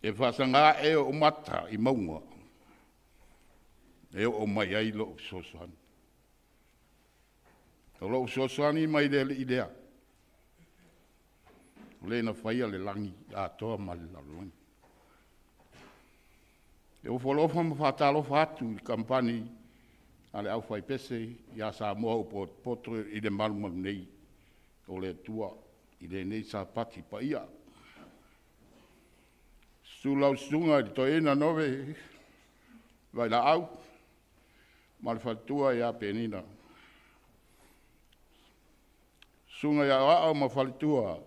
E faasaga ae ou mata i mauga e oo mai ai lou fesoasoani. O lou fesoasoani mai le Alii lea, o le na faia le lagi atoa ma le lalolagi. E ofo alofa ma faatalofa atu i le kamupani a le aufaipese ia Samoa ua potopoto i le malumalu nei o le Atua i lenei Sapati paia. Susu lau Susuga i le Toeaina Nove Vailaau ma le faletua ia Penina, susuga ia Aoao ma faletua,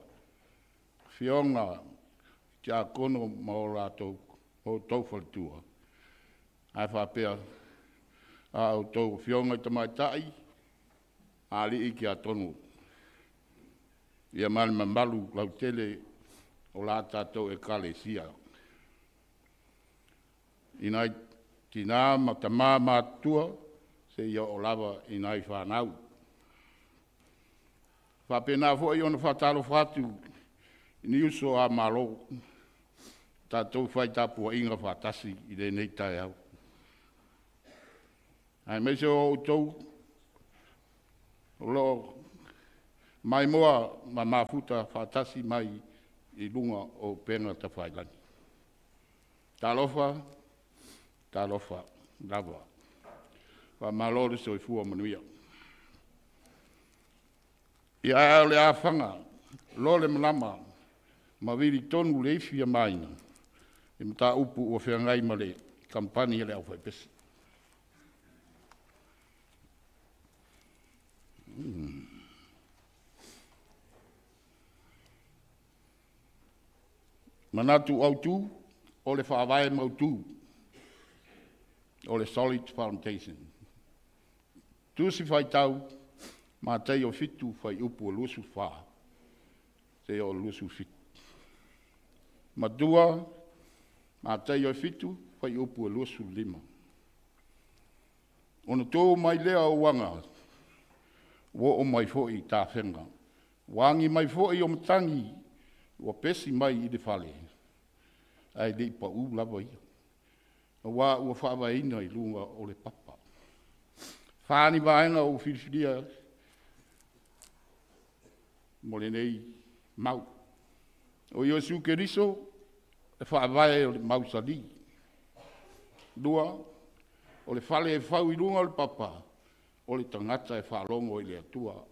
afioga i Tiakono ma outou faletua, ae faapea a outou afioga i tamaitai, alii ma tiakono ma le mamalu lautele o la tatou Ekalesia. I nai tina ma tama matutua seia oo lava i nai fanau. E faapena foi ona faatalofa atu i ni uso a Malo tatou fai tapuaiga faatasi i lenei taeao, aemaise o outou o lo o maimoa ma mafuta faatasi mai i luga o upega tafailagi. Talofa, talofa lava. Faamalo le soifua manuia. Ia, ae o le a fana loa le malama ma vili tonu le ifi a Maina i mataupu ua feagai ma le kamupani a le aufaipese. Manatu Autu, o le Faavae Mautu, o le Solid Foundation. Tusi Faitau Mataio 7 fuaiupu 24 seia oo i le 27. Matua Mataio 7 fuaiupu 25. Ona to mai lea o Uaga ua oo mai foi i tafega, ua agi mai foi o matagi ua pesi mai i le fale, ae le i pau lava ia, aua ua faavaeina i luga o le papa. E fa ni vaega ua filifilia mo lenei mau. O Iesu Keriso o le faavae o le mausali. Lua, o le fale e fau i luga o le papa, o le tagata e faalogo i le Atua,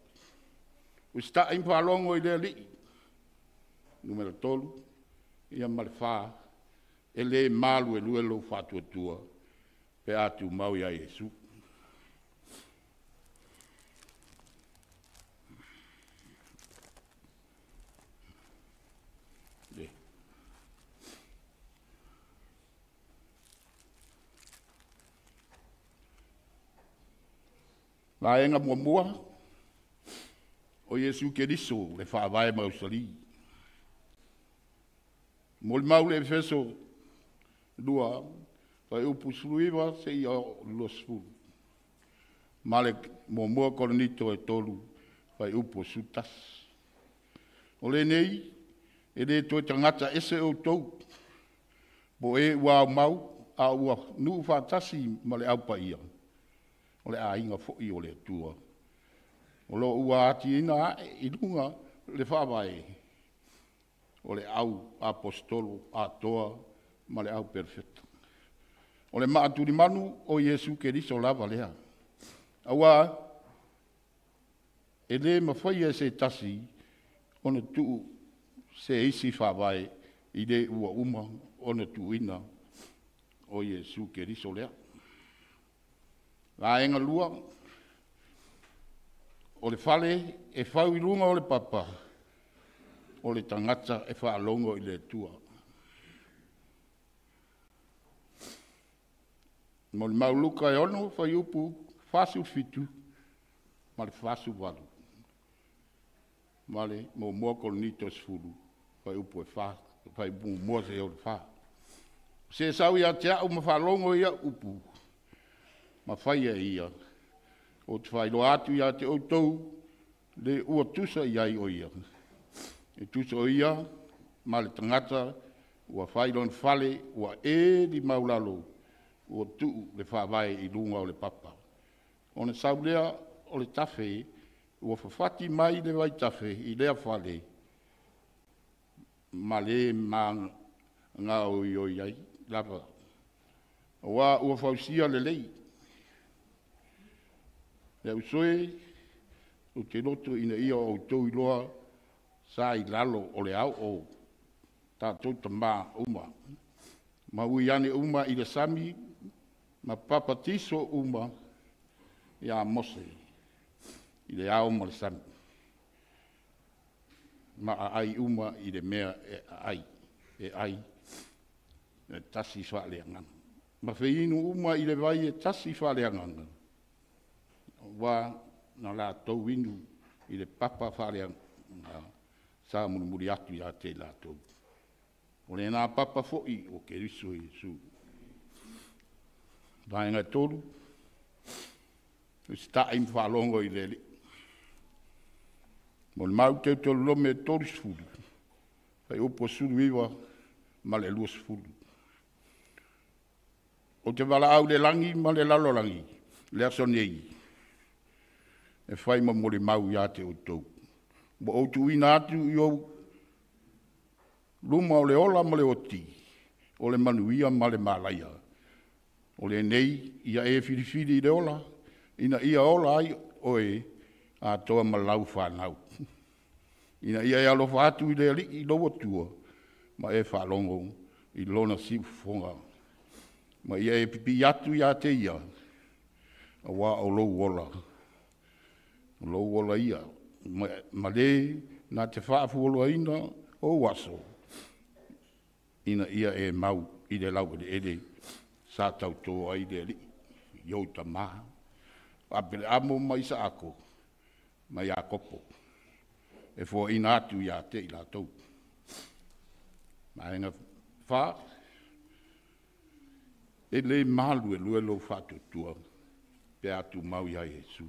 usitai ma faalogo i le Alii. Numera tolu ma le fa, e le maluelue lou faatuatua pe a tumau ia Iesu. Vaega 1, o Iesu Keriso o le Faavae mausali. E molimau le Efeso 2 fuaiupu 19 seia oo i le 20 ma le 1 Korinito 3 fuaiupu 11. O lenei, e le toe tagata ese outou po o e ua aumau, a ua nu'u faatasi ma le Au Paia, o le aiga foi o le Atua, o lo o ua atiaina ae i luga le faavae o le au aposetolo atoa ma le au perofeta. O le maa tulimanu o Iesu Keriso lava lea, aua e le mafaia e se tasi ona tuu se isi faavae i le ua uma ona tuuina, o Iesu Keriso lea. Vaega 2, o le fale e fau i luga o le papa, o le tagata e faalogo i le Atua. E molimau Luka e 6 fuaiupu 47 ma le 48 ma le 1 Korinito 10 fuaiupu 4, fuaiupu 1 seia oo i le 4. O se sau ia te au ma faalogo i au upu ma faia e ia, ou te faailoa atu ia te outou le ua tusa i ai o ia. E tusa o ia ma le tagata Ua fai lona fale, ua ē le maualalo, ua tuu le faavae i luga o le papa. Ona sau lea o le tafe ua fafati mai le vaitafe i lea fale ma le gaoioi ai lava, aua ua fausia lelei. Le au sui usufono, ou te loto ina ia outou iloa sa i lalo o le ao o tatou tama uma, ma ui ane uma i le sami ma papatiso uma ia Mose i le ao ma le sami, ma aai uma i le mea e ai e tasi faaleagaga, ma feinu uma i le vai e tasi faaleagaga, aua na latou inu i le papa faaleagaga sa mulimuli atu ia te i latou, o lena papa foi o Keriso Iesu. Vaega e 3, usitai ma faalogo i le Alii. Molimau Teuteronome 30, fuaiupu 19 ma le 20. Ou te valaau i le lagi ma le lalolagi i le aso nei e fai ma molimau ia te outou, ua ou tuuina atu i ou luma o le ola ma le oti, o le manuia ma le malaia. O lenei, ia e filifili i le ola, ina ia ola ai oe atoa ma lau fanau, ina ia e alofa atu i le Alii lou Atua ma e faalogo i lona siufofoga, ma ia e pipii atu ia te Ia, aua o lou ola, o lou ola ia ma le na te faafualoaina ou aso, ina ia e mau i le laueleele sa tauto ai le Alii i ou tama o Aperaamo ma Isaako ma Iakopo, e foaina atu ia te i latou. 4. E le maluelue lou faatuatua pe a tumau ia Iesu.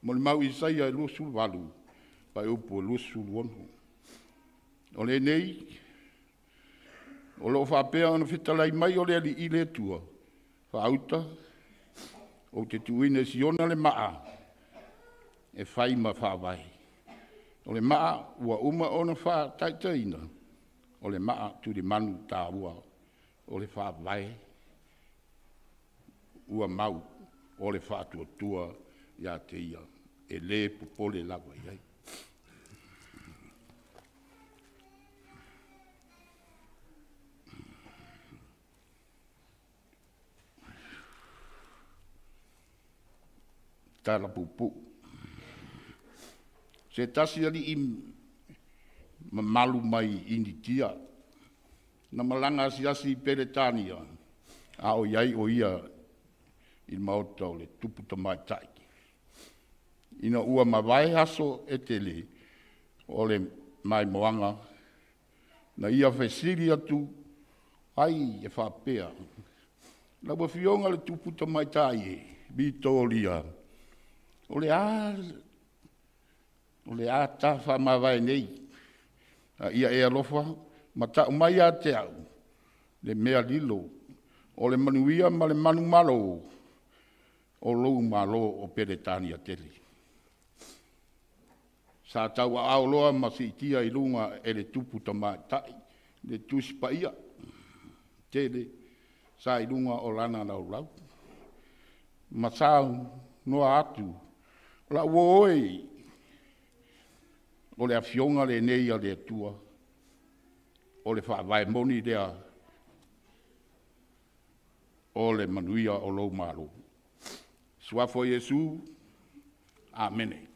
Molimau Isaia 28 fuaiupu 26. O lenei o lo o faapea ona fetalai mai o le Alii le Atua faauta, ou te tuuina i Siona le maa e fai ma faavae, o le maa ua uma ona faataitaiina, o le maa tulimanu taua o le faavae ua mau o le faatuatua ia te Ia, e le popole lava i ai. Tala Puupuu. Se tasi alii mamalu mai Initia na malaga asiasi i Peretania a o i ai o ia i le maota o le tupu tamaitai. Ina ua mavae aso e tele o le maimoaga, na ia fesili atu ai e faapea, “Lau Afioga i le Tupu Tamaitai e Vitoria, o le a ta faamavae nei, a ia e alofa ma tau mai ia te au le mea lilo o le manuia ma le manumalo o lou Malo o Peretania tele.” Sa tauaao loa ma siitia i luga e le Tupu Tamaitai le Tusi Paia tele sa i luga o lana laulau ma saunoa atu, “Lau uo e, o le Afioga lenei a le Atua, o le faavae moni lea o le manuia o lou Malo.” Suafa o Iesu, Amene.